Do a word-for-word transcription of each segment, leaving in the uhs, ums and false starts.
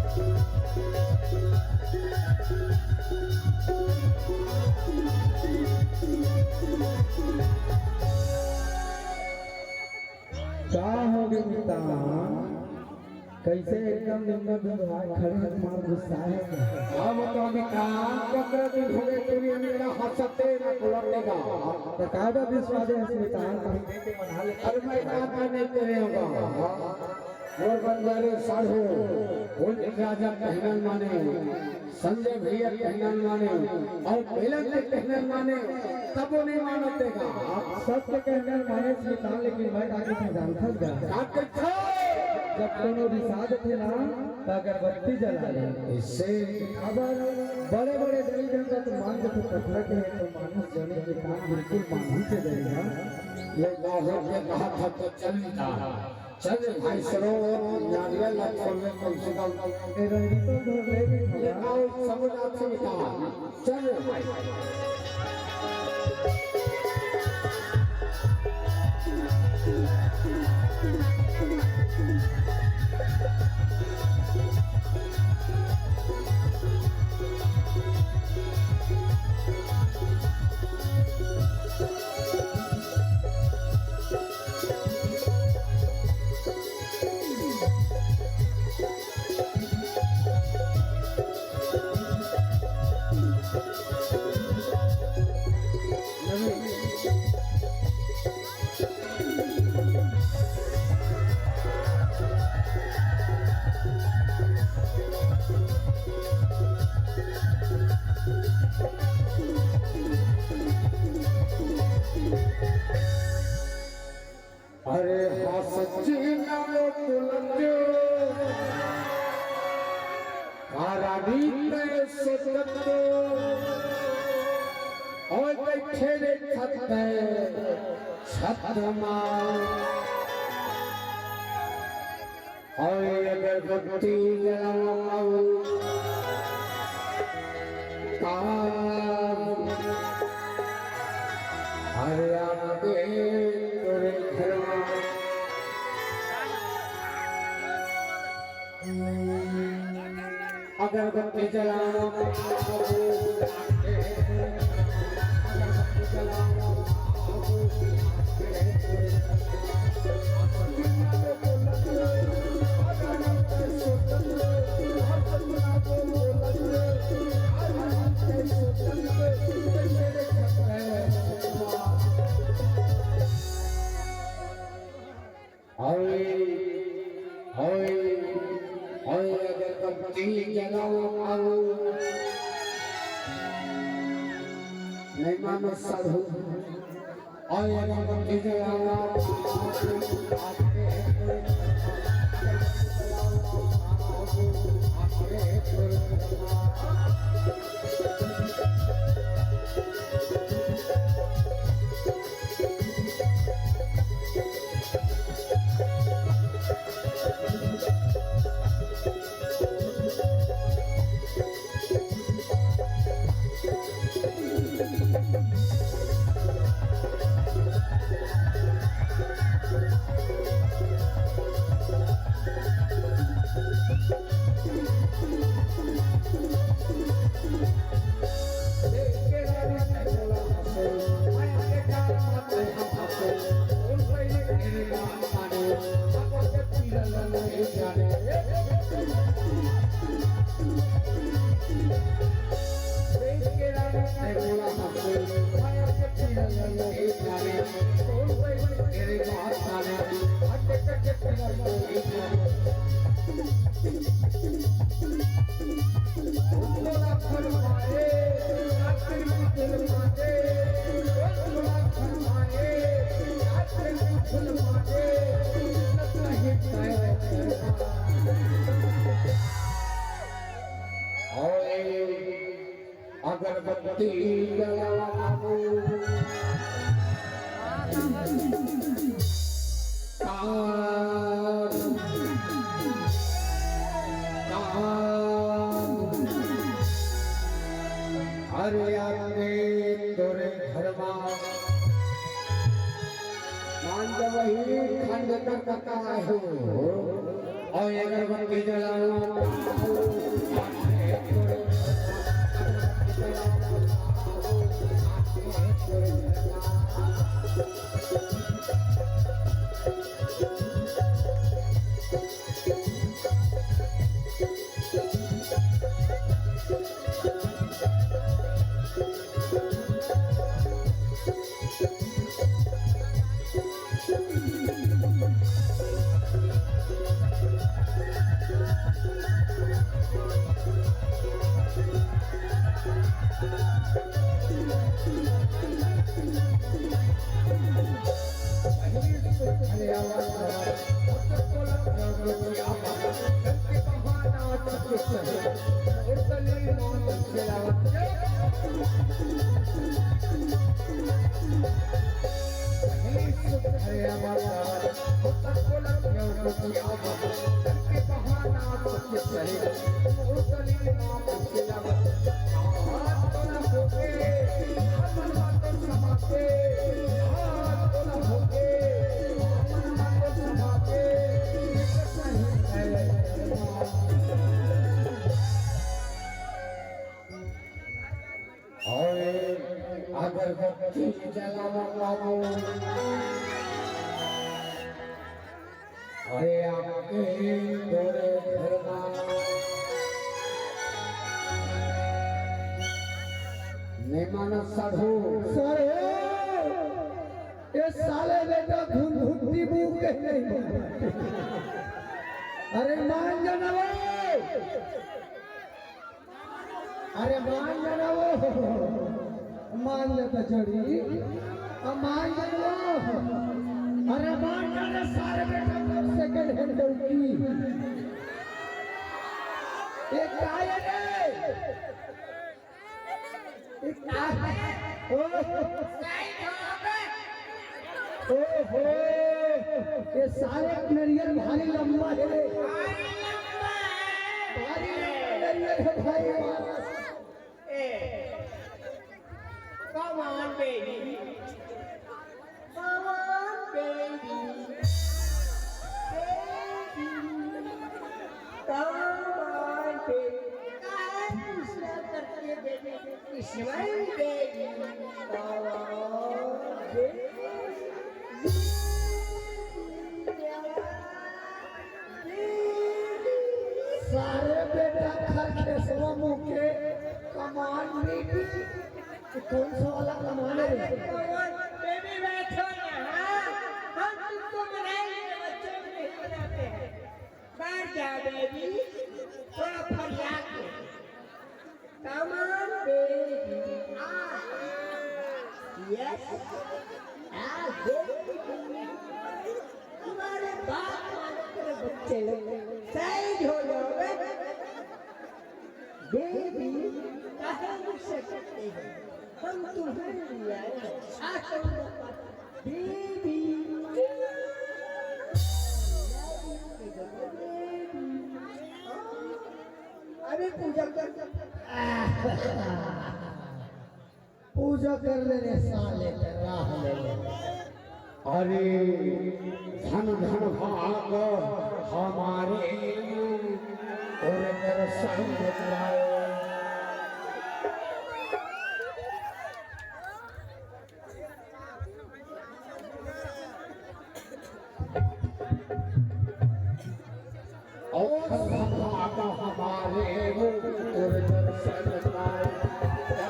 का हो गे मितान? कइसे एकदम निम्न व्यवहार, खड़े हाथ मार गुस्सा है क्या? अब तो मितान पंद्रह दिन हो गए, तेरी मेरा हंसते ना बुलाते का। तो का बा विश्वास है मितान? अरे मैं का का नहीं करे होगा। और बंजारे साढ़ू, उनके राजा कहना माने। संजय भैया कहना माने अउ बेलन के कहना माने, तबो नहीं मानत हे गा। आप सबके कहना माने मितान, लेकिन मैं ताके समझाथस गा। का कहिथस? जब कोनो रिसा जथे ना, त अगरबत्ती जला ले। इससे अब बड़े-बड़े दई जन का तो मान जथे, पथरा के हे तो मानुस जने के काम बिल्कुल मानही के दई ना। ये गाँव के कहा था तो चल जा। चल रे भाई, सरो नारियल ला छोड़ दे कम से कम। ए, रंडी तो धर ले भी ये थोड़ा। आओ, सब नाच मिटा। चल रे भाई। अरे हाँ सच्ची नाम पुलंजो, रानी के सजन, ओए बैठे रे छत पे, छत मार। अउ अगरबत्ती जलावंव, तार हरियाणा के तोरे घरवा। अगरबत्ती जलावंव, अगरबत्ती जलावंव। ओए, ओए, ओए, अगरबत्ती जलावंव। नहीं मानो साधु। ओए, अगरबत्ती जलावंव। अगरबत्ती जलावंव। तार, तार, अरे आके तोरे घरवा। मान जब वही खंड कर कथा हो, अउ अगरबत्ती जलावंव। अगरबत्ती जलावा बाबू। अरे आपके तोरे घर मा मेहमान साढ़ू। सर, ये साले बेटा घुन घुट्टी मुंह के नहीं। अरे मान जाना वो। अरे मान जाना वो, मान जाता चोरी, अब मान जाना वो। अरे मान जाना सारे बेटा, सेकंड हैंड डौकी। ये का है रे? ये का है? ओ। ओहो, ये सारे नरियर भारी लंबा है रे। भारी लंबा है। भारी लंबा नरियर है भाई। ए, come on, baby. Come on, baby. Baby. Come on, baby. काहे गुस्सा करके baby? Smile, baby. Come on, baby. सारे बेटा खरखेसवा मुँह के कमान बेबी। कौन सा वाला कमान है रे? बेबी बैठो यहाँ, हम तुमको बनाएंगे, बच्चों को नहीं बनाते हैं। बैठ जा बेबी, थोड़ा फरिया के। Come on, baby. Ah. Yes. Ah, baby. तुम्हारे बाप मानो तेरे बच्चे लोग। सही हो जाओगे। बेबी, कहाँ गुस्सा करते हैं? हम तुम्हारे लिए आए हैं। आ, बेबी। अभी पूजा कर। पूजा कर ले रे साले, ते राह ले ले। अरे धन धन भाग हमारे, तोर दर्शन पाए। और संभाता हमारे वो तोर दर्शन पाए।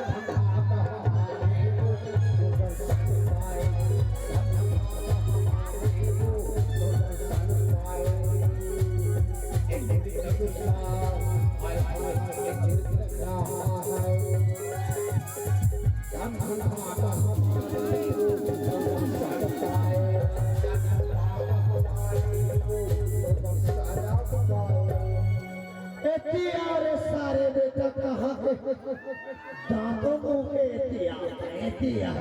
संभाता हमारे वो तोर दर्शन पाए। संभाता हमारे वो तोर दर्शन पाए। एक दिन दूसरा, हाय हाय, एक दिन दूसरा है। एतिया रे सारे बेटा कहाँ के दांतों मुंह के एतिया, एतिया।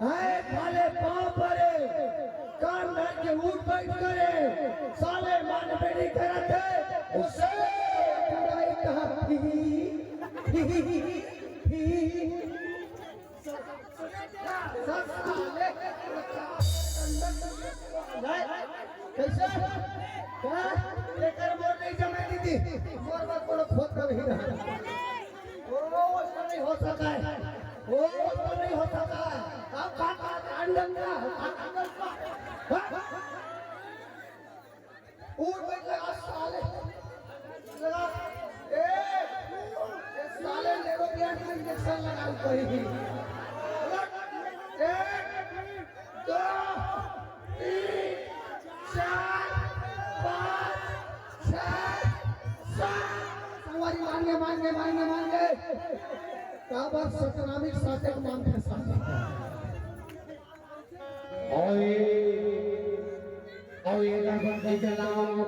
आए खाले पाँव परे, कान धर के उठ बैठ करे, साले मन बेड़ी करत है, उसे बुराई कहा थी, थी, थी। कैसे? क्या? एकर मोर नहीं जमे दीदी, मोर बात कोनो खोद कभी ना। ओ, वो नहीं हो सका है। ओ, तो नहीं हो सकता। अब का, का, का, अंडन का, का, का, अंडन का। हाँ? उठ बैठ लगा साले। लगा। ए, ए, साले लेवोबिया के इंजेक्शन लगा कहीं। एक, दो, तीन, चार, पाँच, छह, सात। संगवारी मान गे, मान गे, मान गे, मान गे। काबर सतनामी साथे मान गे साथे। ओए, ओए, लगन के जलाओ।